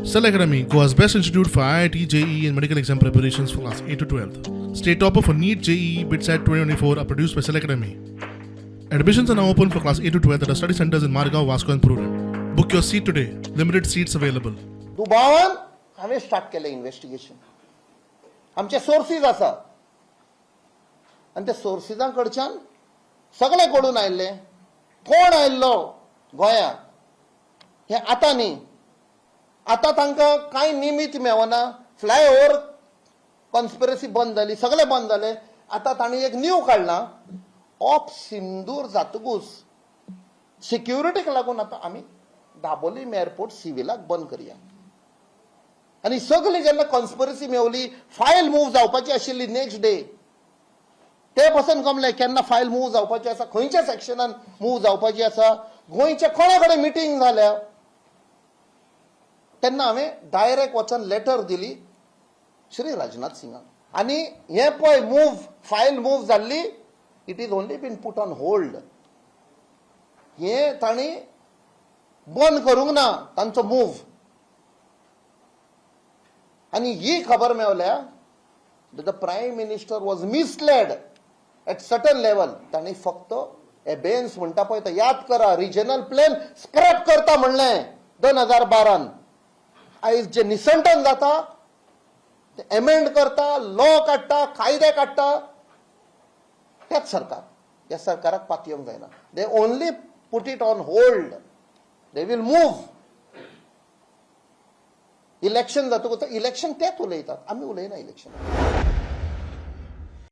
Cell Academy, Goa's best institute for IIT, JEE, and medical exam preparations for class 8 to 12. State topper for NEET, JEE, BITSAT 2024 are produced by Cell Academy. Admissions are now open for class 8 to 12 at our study centers in Margao, Vasco, and Prudent. Book your seat today. Limited seats available. दुबावान हांवें start केलें investigation. आमचे sources आसा आनी त्या सोर्सिजां कडच्यान सगळें कळून आयिल्लें कोण आयिल्लो गोंयांत हें. आतां न्ही, आतां तांकां कांय निमित्त मेवना. फ्लायओवर कॉन्स्पिरसी बंद जाली, सगळें बंद जालें. आतां तांणी एक न्यू काडलां, ऑप सिंदूर जातकूच सिक्युरिटीक लागून आतां आमी दाबोलीम एअरपोर्ट सिविलाक बंद करया. आनी सगळी जेन्ना कॉन्स्पिरसी मेवली, फायल मूव जावपाची आशिल्ली नेक्स्ट डे, ते पसून गमले केन्ना फायल मूव जावपाची आसा, खंयच्या सेक्शनान मूव जावपाची आसा, गोंयच्या कोणा कडेन मिटींग जाल्या. तेन्ना हांवें डायरेक्ट वचून लेटर दिली श्री राजनाथ सिंगाक. आनी हें पळय, मूव फायल मूव जाल्ली, it is only been put on hold. हें तांणी बंद करूंक ना तांचो मूव. आनी ही खबर मेवल्या, the Prime Minister was misled at certain level. तांणी फक्त एबेन्स म्हणटा पळय तो याद करा, रिजनल प्लॅन स्क्रॅप करता म्हणलें 2012न. आयज जे निसंटन जाता ते एमेंड करता, लॉ काडटा, कायदे काडटा. तेच सरकार, ह्या सरकाराक पातयेवंक जायना. They only put it on hold. They will move. Election जातकूच, इलेक्शन तेच उलयतात, आमी उलयना इलेक्शन.